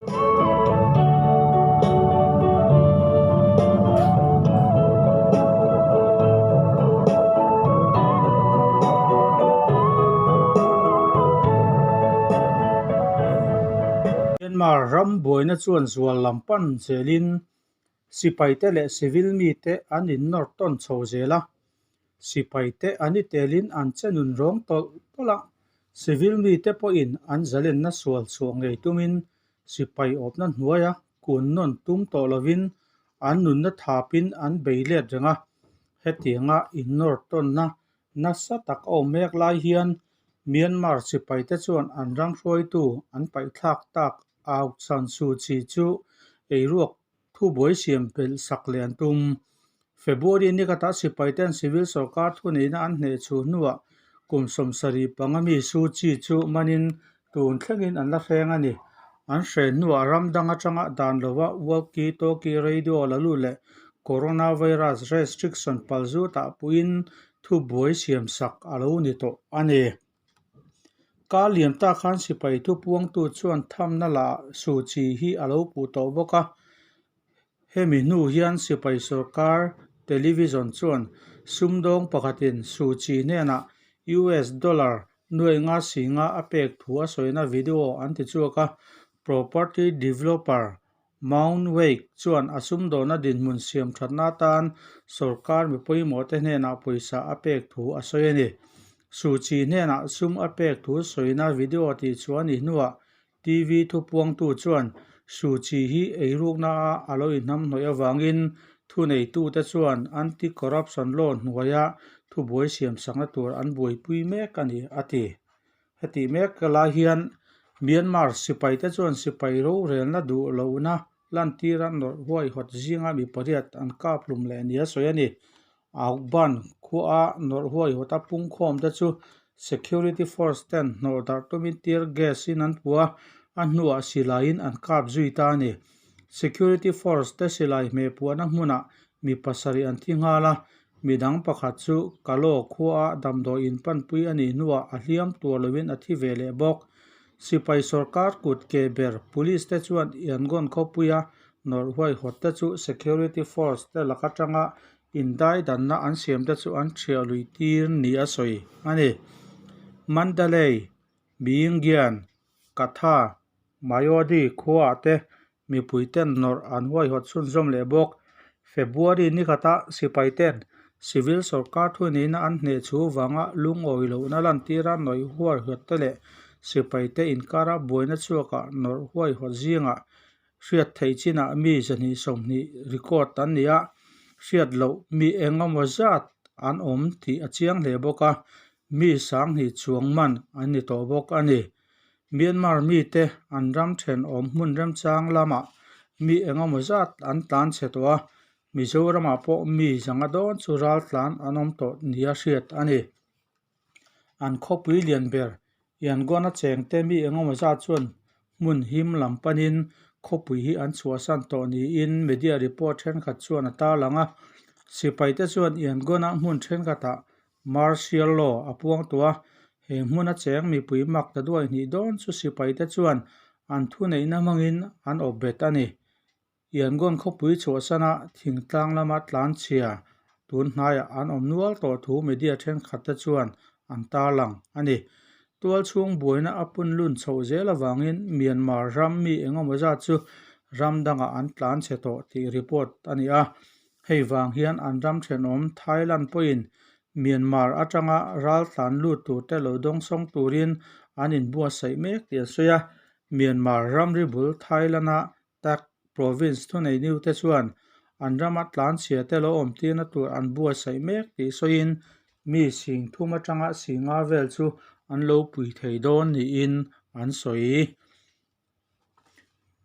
Myanmar ram buaina chuan zual lam pan zelin sipaite leh civil mite an innawr tawn chho zel a. Sipaite an i telin an che nun rawng tawlh tawlh a, civil mite pawhin an zalenna sual chhuah ngei tumin sipai awpna hnuaia kun nawn tum tawh lovin an nunna thapin an bei let reng a. Hetianga innawr tawnna nasa tak a awm mek lai hian Myanmar sipaite chuan an ram hruaitu an paihthlak tak Aung San Suu Kyi chu eiruak Thubuai siam belh sak leh an tum. February ni khatah sipaiten civil sorkar thuneihna an hneh chhuh hnuah kum 75 mi Suu Kyi chu manin tun thlengin an la hreng a ni. An hren hnuah ram dang atanga dan lova walkie-talkie radio la lut leh coronavirus restriction palzutah puiin thubuai siam sak a lo ni tawh a ni. Kar liam tak khan sipai thupuangtu chuan thamna la Suu Kyi hi a lo puh tawh bawk a. Hemi hnu hian sipai sorkar television chuan sumdawng pakhatin Suu Kyi hnenah US dollar nuai nga singa a pek thu a sawina video an ti chhuak a, property developer Mount Wake chuan a sumdawhna dinhmun siam thatna atan sorkar mi pawimawhte hnenah pawisa a pek thu a sawi a ni. Suu Kyi hnenah sum a pek thu sawina video tih chu a nih hnuah TV thupuangtu chuan Suu Kyi hi eirukna a a lo inhnamhnawih avangin thuneitute chuan anti-corruption law hnuaia thubuai siamsakna tur an buaipui mek a ni, a ti. Hetih mek lai hian Myanmar sipaite chuan sipai rorelna duh lohna lantira nawrh huaihawt zinga mi pariat an kap hlum leh nia sawi a ni. Aukban khuaa nawrh huaihawta pungkhawm te chu security force ten hnawh darh tumin tear gas in an puh a, a hnuah silaiin an kap zui ta a ni. Security force te silai hmeh puahna hmunah mi pasarih an thi nghal a, Midang pakhat chu Kalaw khuaa damdawi inpanpui a nih hnuah a hliam tur loin a thi ve leh bawk. Sipai sorkar kut ke ber Police te chuan Yangon khawpuia nawrh huaihawt te chu Security Force te lak atanga indaidanna an siam te chu an thiah lui tir ni a sawi a ni. Mandalay, Myingyan, Katha, Mayodi khuaah te Mipui ten nawrh an huaihawt chhunzawm leh bawk. February ni khata sipai ten civil sorkar thuneihna an hneh chu vanga lungawi lohna lantira nawih huaihawt te leh sipai te inkara buaina chhuakah nawrh huaihawt zingah hriat theih chinah mi 220 record an ni a, hriat loh mi eng emaw zat an awm tih a chiang hle bawk a, mi 2000 chuang man an ni tawh bawk a ni. Myanmar mite an ram thenawm hmun remchang lamah mi engemaw zat an tlan chhe tawh a, Mizoramah pawh mi zanga dawn chu ral tlan an awm tawh nia hriat a ni. An khawpui lian ber Yangon-a chengte mi engemaw zat chuan hmun him lam panin khawpui hi an chhuahsan tawh niin media report thenkhat chuan a tarlang a. Sipaite chuan Yangon-a hmun thenkhatah Martial Law a puang tawh a, he hmuna cheng mipui mak ta duai hnih dawn chu sipaite chuan an thuneihna hmangin an awp bet a ni. Yangon khawpui chhuahsana thingtlang lama tlanchhia tun hnaiah an awm nual tawh thu media thenkhatte chuan an tarlang a ni. Tualchhung buaina a punlun chhoh zel avangin Myanmar ram mi engemaw zat chu ram dangah an tlanchhe tawh tih report a ni a. Hei vang hian an ram thenawm Thailand pawhin Myanmar atanga ral tlan lut turte lo dawngsawng turin an inbuatsaih mek tih an sawi a. Myanmar ramri bul Thailand-a Tak province thunei niute chuan an rama tlanchhia te lo awm tirna tur an buatsaih mek tih sawiin mi sing thum atanga singa vel chu an lo pui thei dawn niin an sawi.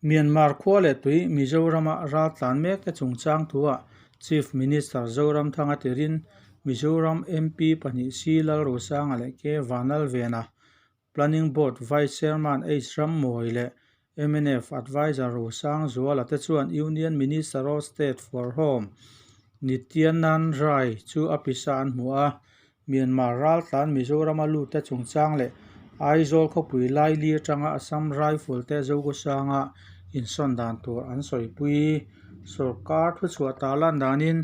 Myanmar khua leh tui Mizorama ral tlan mek te chungchang thuah Chief Minister Zoramthanga tirin Mizoram MP pahnih C Lalrosanga leh K Vanlalvena, Planning Board Vice Chairman H Rammawi leh mnf Adviser Rosang Zuala te chuan Union Minister of State for Home Nityanand Rai chu a pisa an hmu a. Myanmar raltlan Mizorama lut te chungchang leh Aizawl khawpui Laili atanga Assam Rifle te Zogosanga insawn dan tur an sawipui. Sorkar thuchhuah tarlan danin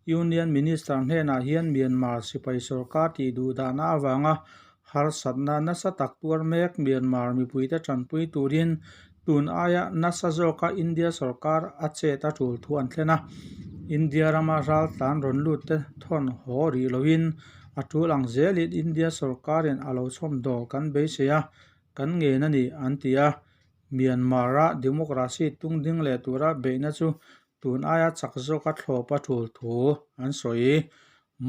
Union Minister hnenah hian Myanmar sipai sorkar tih duh dahna avanga harsatna nasa tak tuar mek Myanmar mipuite tanpui turin tun aia nasa zawka India sorkar a chet a tul thu an thlen a. India rama raltlan rawn lut te thawn haw rih loin a tul ang zelin India sorkarin a lo chhawm dawl kan beisei a, kan ngen a ni, an ti a. Myanmar-a democracy tung ding leh tura beihna chu tun aia chak zawka thlawp a tul thu an sawi.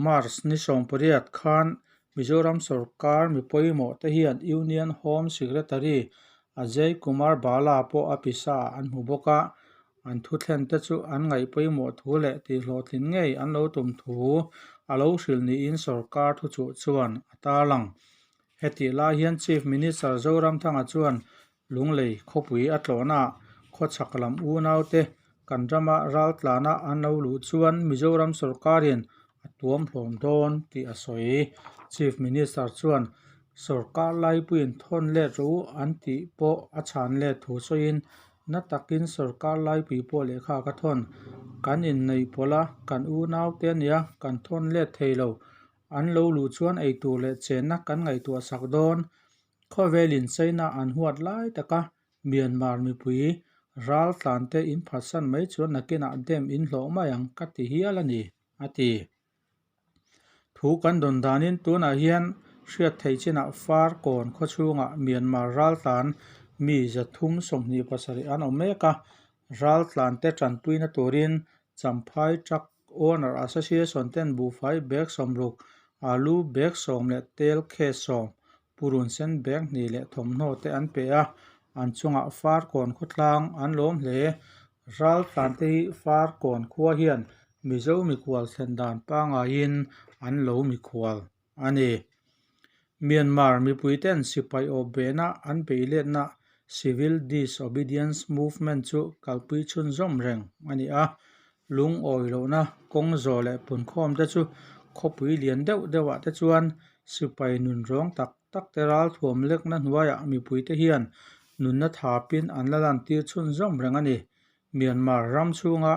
March ni 18 khan Mizoram sorkar mi pawimawh te hian Union Home Secretary Ajay Kumar Bhalla pawh a pisa an hmu bawk a, an thuthlen te chu an ngaih pawimawh thu leh tihhlawhtlin ngei an lo tum thu a lo hrilh niin sorkar thuchhuah chuan a tarlang. Hetih lai hian Chief Minister Zoramthanga chuan Lunglei khawpui a tlawhnaah khawchhak lam unaute kan rama raltlana an lo luh chuan Mizoram sorkarin a tuam hlawm dawn tih a sawi. Chief Minister chuan sorkar laipuiin thawn let rawh u an tih pawh a chhan let thu sawiin na takin sorkar laipui pawh lehkha ka thawn. Kan inneih pawlh a, kan unaute ania kan thawn let thei lo. An lo luh chuan eitur leh chenna kan ngaihtuah sak dawn. Khawvelin China an huat lai taka Myanmar mipui raltlante in phatsan mai chuan nakinah dem in hlawh mai ang ka ti hial a ni, a ti. Thu kan dawn danin tunah hian hriat theih chinah Farkawn khawchhungah Myanmar raltlan mi 327 an awm mek a, raltlante tanpuina turin Champhai Truck Owner Association ten buhfai bag 60, alu bag 10 leh tel khe 10, purun sen bag 2 leh thawmhnaw te an pe a, an chungah Farkawn khawtlang an lawm hle. Raltlan te hi Farkawn khua hian Mizo mikhual thlen dan pangaiin an lo mikhual a ni. Myanmar mipui ten sipai awp behna an beihletna Civil Disobedience Movement chu kalpui chhunzawm reng a ni a, lungawi lohna kawng zawh leh punkhawm te chu khawpui lian deuh deuhah te chuan sipai nun rawng tak tak te ralthuam lekna hnuaiah mipui te hian nunna thapin an la lantir chhunzawm reng a ni. Myanmar ram chhunga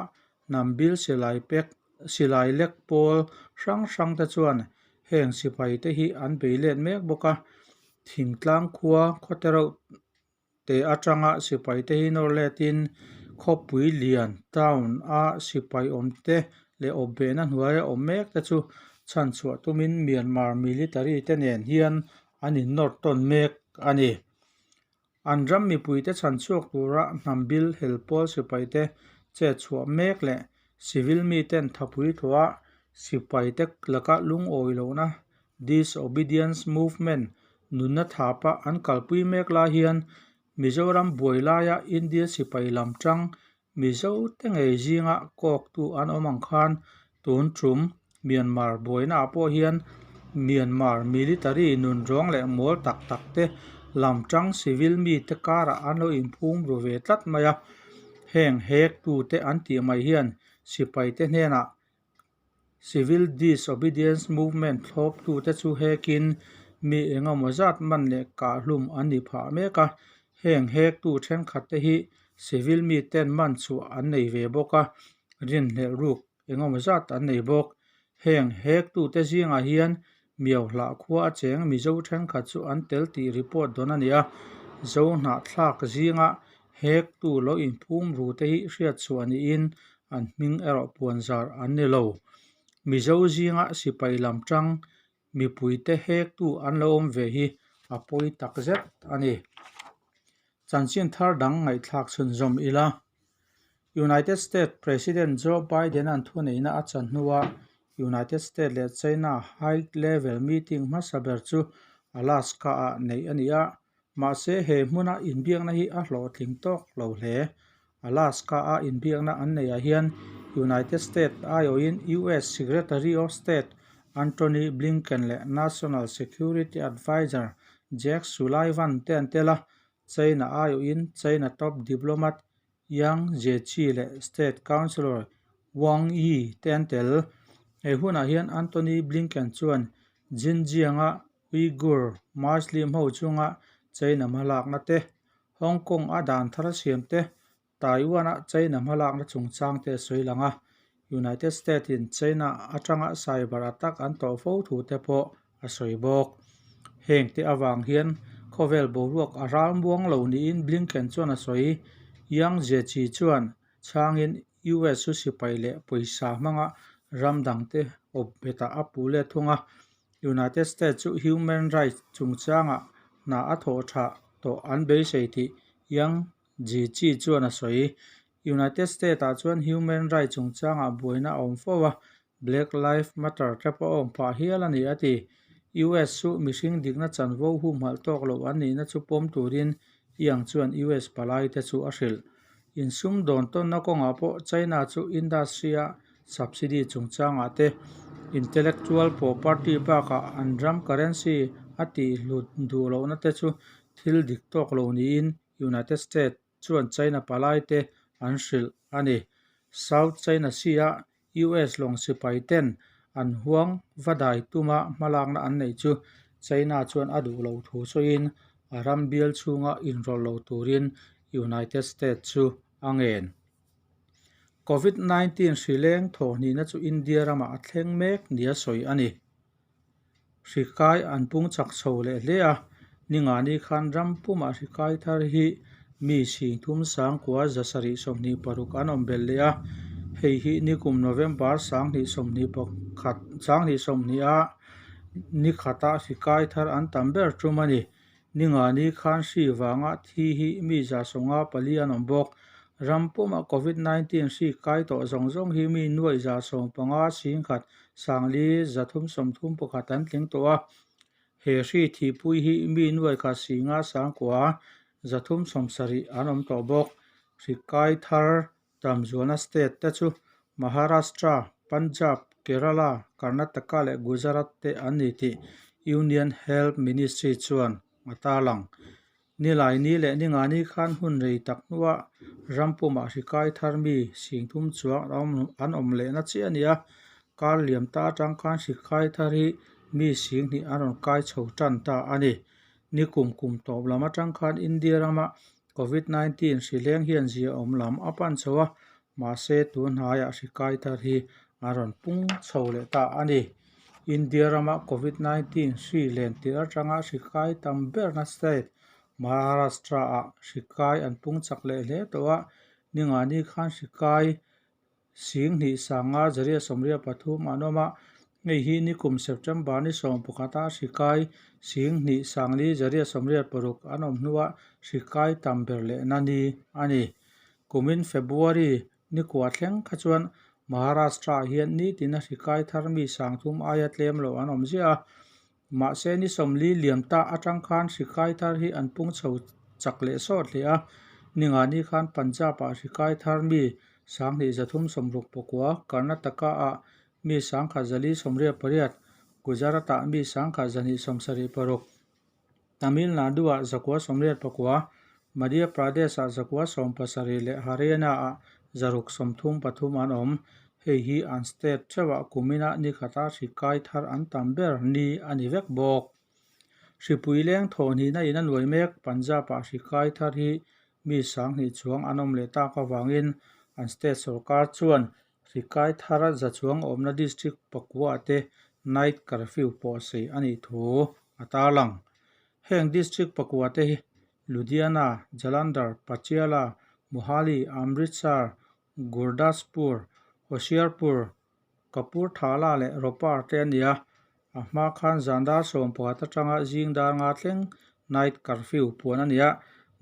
hnam bil silai pek silai lek pawl hrang hrang te chuan heng sipai te hi an bei let mek bawk a, thingtlang khua khawte reuh te atanga sipai te hi nawr letin khawpui lian town a sipai awm te leh awp behna hnuaia awm mek te chu chhanchhuah tumin Myanmar military te nen hian an innawr tawn mek a ni. An ram mipuite chhanchhuak tura hnam bil hel pawl sipaite chet chhuah mek leh civil miten thapui thawha sipaite laka lungawi lohna Disobedience Movement nunna thapa an kalpui mek lai hian Mizoram buai laia India sipai lam tang Mizote ngei zinga kawktu an awm ang khan tun tum Myanmar buainaah pawh hian Myanmar military nun rawng leh mawl tak tak te lam tang civil mite karah an lo inphum ru ve tlat mai a, heng hektute an tih mai hian sipaite hnenah Civil Disobedience Movement thlawptute chu hekin mi engemaw zat man leh kahhlum an ni phah mek a, heng hektu thenkhatte hi civil miten man chhuah an nei ve bawk a, rinhlelh ruk engemaw zat an nei bawk. Heng hektute zingah hian Miohlah khua a cheng Mizo thenkhat chu an tel tih report dawn a ni a, Zohnahthlak zinga hektu lo inphum ru te hi hriatchhuah niin an hming erawh puanzar an ni lo. Mizo zinga sipai lam tang mipuite hektu an lo awm ve hi a pawi takzet a ni. Chanchin thar dang ngaihthlak chhunzawm ila. United States President Joe Biden-a'n thuneihna a chan hnuah United States leh China high level meeting hmasa ber chu Alaska-ah neih a ni a, mahse he hmuna inbiakna hi a hlawhtling tawk lo hle. Alaska-a inbiakna an neihah hian United States aiawhin US Secretary of State Antony Blinken leh National Security Adviser Jake Sullivan te an tel a, China aiawhin China top diplomat Yang Jiechi leh State Councilor Wang Yi te an tel. He hunah hian Antony Blinken chuan Xinjiang-a Uighur Muslim ho chunga China hmalakna te, Hong Kong-a dan thar siam te, Taiwan-a China hmalakna chungchangte a sawi lang a, United States-in China atanga cyber attack an tawh fo thu te pawh a sawi bawk. Heng te avang hian khawvel boruak a ral muang lo niin Blinken chuan a sawi. Yang Jiechi chuan chhangin US chu sipai leh pawisa hmanga ram dangte awp betah a puh let thung a. United States chu human rights chungchangah hna a thawh tha tawh an beisei tih Yang Jiechi chuan a sawi. United States-ah chuan human rights chungchangah buaina a awm fo a, Black Lives Matter te pawh a awm phah hial a ni a ti. US chu mihring dikna chanvo humhalh tawk loh an nihna chu pawm turin Yang chuan US palaite chu a hrilh. Insum dawn tawnna kawngah pawh China chu industry-a subsidy chungchangah te, intellectual property bakah an ram currency a tihhlut duh lohna te chu thil dik tawk lo niin United States chuan China palaite an hrilh a ni. South China Sea-a US lawng sipai ten an huang va dai tuma hmalakna an neih chu China chuan a duh loh thu sawiin a ram bial chhunga inrawlh lo turin United States chu a ngen. Covid 19 hri leng thawhhnihna chu India ramah a thleng mek nia sawi a ni. Hri kai an pung chak chho leh hle a, ningani khan ram pumah hri kai thar hi mi singthum sangkua zasarih sawmhnih paruk an awm belh leh a, hei hi nikum November sanghnih sawmhnih pakhat sanghnih sawmhnih a nikhata hri kai thar an tam ber tum a ni. Ningani khan hri vanga thi hi mi za sawnga pali an awm bawk. Ram pumah Covid 19 hri kai tawh zawng zawng hi mi nuaih za sawm panga singkhat sangli zathum sawmthum pakhat an tling tawh a. He hri thihpui hi mi nuaih khat singa sangkua zathum sawmsarih an awm tawh bawk. Hri kai thar Tamzualna state te chu Maharashtra, Punjab, Kerala, Karnataka leh Gujarat te an ni tih Union Health Ministry chuan a tarlang. Nilaini leh Ningani khan hun rei tak hnuah ram pumah hri kai thar mi singthum chuang an awm lehna chiah a ni a, kar liam ta atang khan hri kai thar hi mi singhnih an rawn kai chho tan ta a ni. Nikum kum tawp lam atang khan India rama Covid 19 hri leng hian ziaawm lam a pan chho a, mahse tun hnaiah hri kai thar hi a rawn pung chho leh ta a ni. India rama Covid 19 hri len tirh atanga hri kai tam berna state Maharashtra ah hri kai an pung chak leh hle tawh a, ningani khan hri kai Singhnih sanga zaria sawmriat pathum an awm a, hei hi nikum September ni sawm pakhata hri kai Singhnih sangli zaria sawmriat paruk an awm hnua hri kai tam ber lehna ni a ni. Kumin February nikua thleng kha chuan Maharashtra ah hian nitina hri kai thar mi sangthum aia tlem lo an awm ziah a, Mahse ni sawmli liam ta atang khan hri kai thar hi an pung chho chak leh sawt hle a, ningani khan Punjab-ah hri kai thar mi sanghnih zathum sawmruk pakua, Karnataka-ah mi sangkhat zali sawmriat pariat, Gujarat-ah mi sangkhat zahnih sawmsarih paruk, Tamil Nadu-ah zakua sawmriat pakua, Madhya Pradesh-ah zakua sawm pasarih leh Haryana-ah zaruk sawmthum pathum an awm. Hei hi an state theuhah kumina nikhata hri kai thar an tam ber ni a ni vek bawk. Hripui leng thawhhnihna in a nuai mek Punjab-ah hri kai thar hi mi sanghnih chuang an awm leh tak avangin an state sorkar chuan hri kai thar za chuang awmna district pakua te night curfew pawh sei a nih thu a tarlang. Heng district pakua te hi Ludhiana, Jalandhar, Patiala, Mohali, Amritsar, Gurdaspur, Hoshiarpur, Kapurthala leh Ropar te a ni a, a hma khan zan dar sawm pakhat atanga zing dar nga thleng night curfew puan a ni a,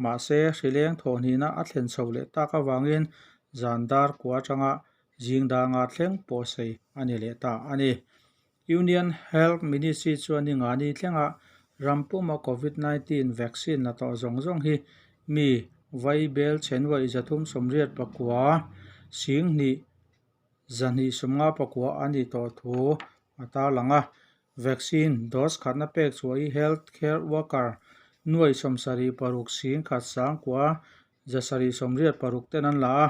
mahse hrileng thawhhnihna a thlen chho leh tak avangin zan dar kua atanga zing dar nga thleng pawh sei a ni leh ta a ni. Union Health Ministry chuan ni ngani thlenga ram puma Covid 19 vaccine la tawh zawng zawng hi mi vaibel chhenua i zathum sawmriat pakua singhnih zahnih sawmnga pakua a ni tawh thu a tarlang a. Vaccine dose khatna pek chhuah hi health care worker nuai sawmsarih paruk singkhat sangkua zasarih sawmriat paruk ten an la a.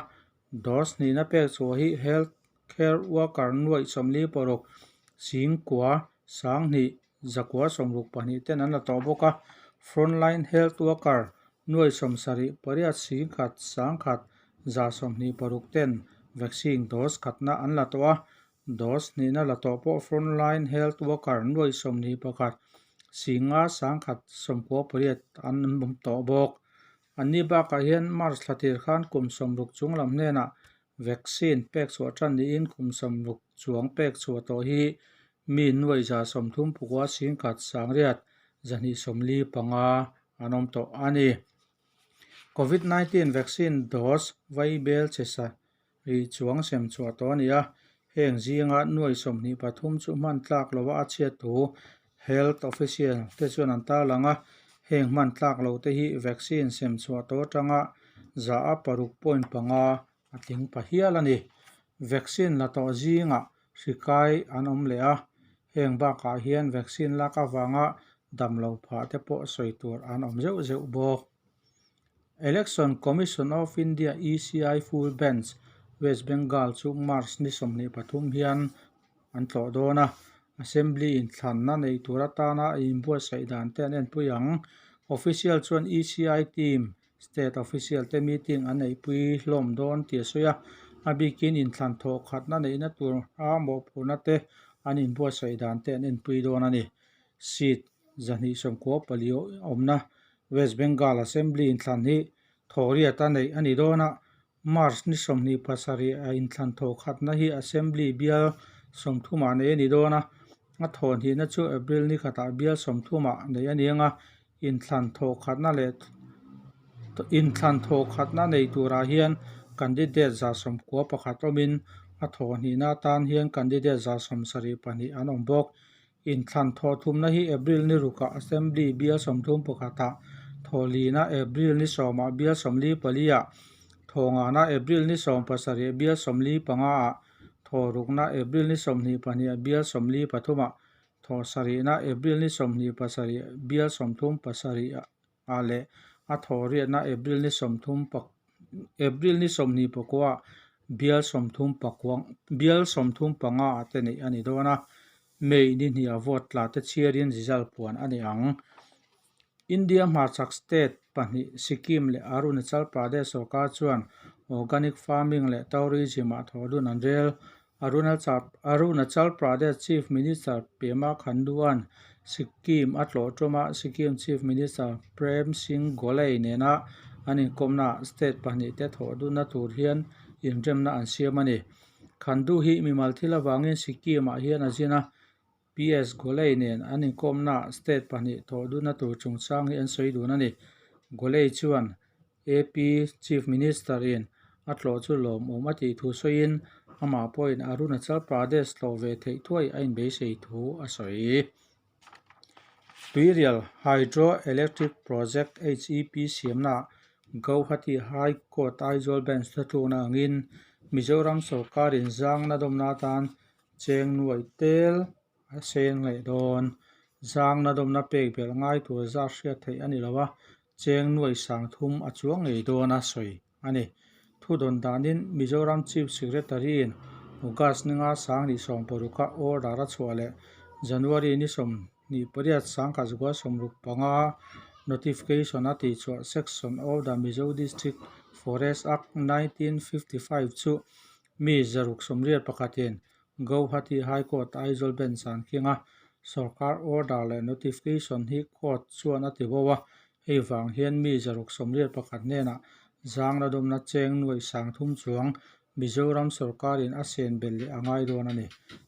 Dose hnihna pek chhuah hi health care worker nuaih sawmli paruk singkua sanghnih zakua sawmruk pahnih ten an la tawh bawk a. Frontline health worker nuaih sawmsarih pariat singkhat sangkhat 126 ten vaccine dose khatna an la tawh a, dose hnihna la tawh pawh frontline health worker nuaih 21 singa sangkhat 98 an awm tawh bawk. Anni bakah hian March thla tir khan kum 60 chung lam hnenah vaccine pek chhuah tan niin kum 60 chuang pek chhuah tawh hi mi nuaih 139 singkhat sangriat 245 an awm tawh a ni. Covid 19 vaccine dose vaibel che sa rih chuang sem chhuah tawh a ni a, heng zinga nuaih 23 chu hman tlak lova a chhiat thu health official te chuan an tarlang a, heng hman tlak lo te hi vaccine sem chhuah tawh atanga 6.5 a tling pa hial a ni. Vaccine la tawh zingah hri kai an awm leh a, heng bakah hian vaccine lak avanga damlo phah te pawh sawi tur an awm zeuh zeuh bawk. Election Commission of India, ECI, Full Bench, West Bengal chu March ni 23 hian an tlawh dawn a, Assembly inthlanna neih tur atana a inbuatsaih dan te an enpui ang. Official chuan ECI team State official te meeting an neihpui hlawm dawn tih a sawi a, a bikin inthlan thawh khatna neihna tur a mawhphurhna te an inbuatsaih dan te an enpui dawn a ni. Seat 294 awmna West Bengal Assembly inthlan hi thawhriat a neih a ni dawn a, March ni 27 a inthlan thawh khatna hi Assembly bial 30 ah neih a ni dawn a, a thawh hnihna chu April ni khatah bial 30 ah neih a ni ang a, Inthlan thawh khatna leh inthlan thawh khatna nei turah hian candidate 91 awmin a thawh hnihna atan hian candidate 72 an awm bawk. Inthlan thawh thumna hi April ni rukah Assembly bial 31 ah, thawh lina April ni 10 ah bial 44 ah, thawh ngana April ni 17 bial 45 ah, thawh rukna April ni 22 bial 43 ah, Thawh sarihna April ni 27 bial 37 ah leh a thawh riatna April ni April ni 29 ah bial bial 35 ah te neih a ni dawn a, May ni hniha vote tla te chhiarin result puan a ni ang. India hmarchhak state pahnih Sikkim leh Arunachal Pradesh sorkar chuan organic farming leh tourism ah thawhdun an rel. Arunachal Pradesh Chief Minister Pema Khandu-a'n Sikkim a tlawh ṭuma Sikkim Chief Minister Prem Singh Golay nena an inkawmnaah state pahnih te thawhdunna tur hian inremna an siam a ni. Khandu hi mimal thil avangin Sikkim-ah hian a zin a, PS Golay nen an inkawmnaah state pahnih thawh dunna tur chungchang hi an sawi dun a ni. Golay chuan AP Chief Minister in a tlawh chu lawmawm a tih thu sawiin amah pawhin Arunachal Pradesh tlawh ve theih thuai a inbeisei thu a sawi. Tuirial Hydro Electric Project HEP siamnaah Gauhati High Court Aizawl Bench thutlukna angin Mizoram sawrkarin zangna dawmna atan Cheng nuaih tel a seng leh dawn. Zangna dawmna pek belh ngai tur zat hriat theih a ni lo a, cheng nuaih sang thum a chuang ngei dawn a sawi a ni. Thu dawn danin Mizoram Chief Secretary-in August ni nga 2016 a order a chhuah leh January ni 28 2065 notification a tihchhuah Section of the Mizo District Forest Act 1955 chu Mi 681 in Gauhati High Court Aizawl Bench an keng a, sorkar order leh notification hi court chuan a ti bo a, hei vang hian mi 681 hnenah zangna dawmna cheng nuaih sang thum chuang Mizoram sorkarin a sen belh leh a ngai dawn a ni.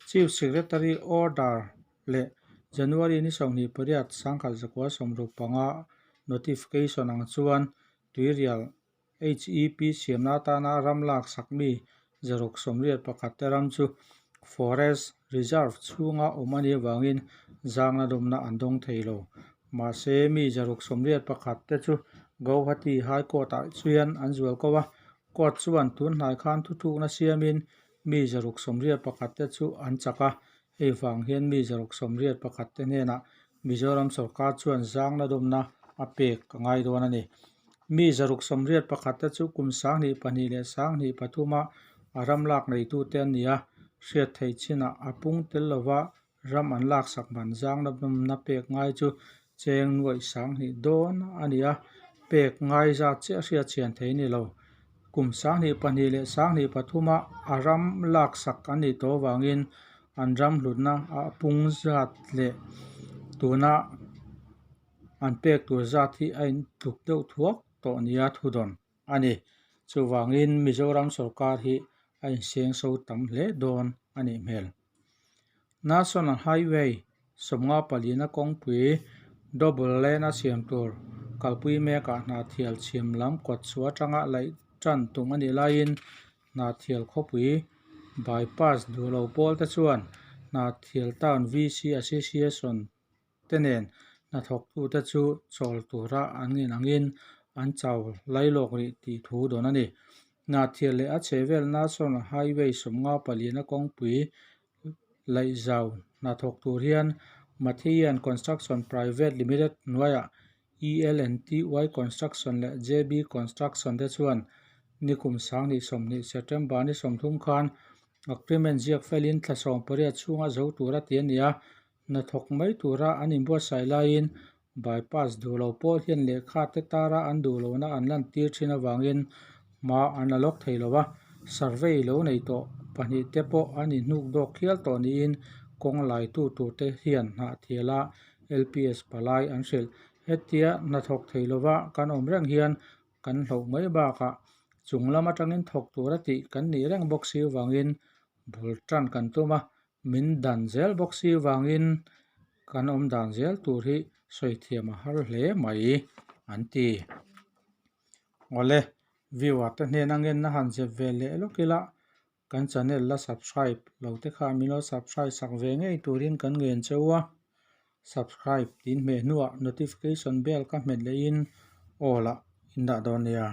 Chief Secretary order leh January ni 28 1965 notification ang chuan Tuirial HEP siamna atana ram laksak mi 681 te ram chu Forest Reserve chhunga awm a nih avangin zangna dawmna an dawng thei lo. Mahse, mi 681 te chu Gauhati High Court-ah chuan an zual ko a, Court chuan tun hnai khan thutlukna siamin mi 681 te chu an chak a, hei vang hian mi 681 te hnenah Mizoram sorkar chuan zangna dawmna a pek a ngai dawn a ni. Mi 681 te chu kum 2002 leh 2003 a a ram lak neitute an ni a, hriat theih chinah a pung tel lova ram an laksak man zangna dawmna pek ngai chu cheng nuaih 2000 dawn a ni a, pek ngai zat chiah hriat chhian thei a ni lo. Kum 22 leh 23 a a ram laksak an nih tawh avangin an ram hlutna a pung zat leh tuna an pek tur zat hi a intluk deuh thuak tawh nia thudawn a ni. Chuvangin Mizoram sorkar hi a insengso tam hle dawn a nih hmel. National Highway 54 na kawngpui double lane a siam tur kalpui mekah Hnahthial chhim lam kawtchhuah atanga laih tan tum a nih laiin Hnahthial khawpui bypass duh lo pawl te chuan Hnahthial Town VC Association te nen hnathawktute chu chawl tura an ngin angin an chau lailawk rih tih thu dawn a ni. Hnahthial leh a chhehvel National Highway 54 na kawngpui laihzau hnathawk tur hian Mathian Construction Private Limited hnuaiah ELNTY Construction leh JB Construction te chuan nikum 2020 September ni 30 khan agreement ziak felin thla 18 chhunga zo tura ti a ni a, Hnathawk mai tura an inbuatsaih laiin bypass duh lo pawl hian lehkha te tara an duh lohna an lantir thin avangin hma an la lawk thei lo a, survey lo nei tawh pahnih te pawh an inhnuk dawk hial tawh niin kawng laitu turte hian hnahthiala LPS palai an hrilh. Hetia hnathawk thei lova kan awm reng hian kan hloh mai bakah chung lam atangin thawk tura tih kan nih reng bawk si avangin bul tan kan tum a, Min dan zel bawk si vangin kan awm dan zel tur hi sawi thiam a har hle mai an ti. Awle, viewer te hnena ngenna han zep ve leh lawk ila kan channel la subscribe lo te kha min lo subscribe sak ve ngei turin kan ngen cheu a, subscribe tin hmeh hnuah notification bell ka hmet lehin aw lah in dah dawn nia.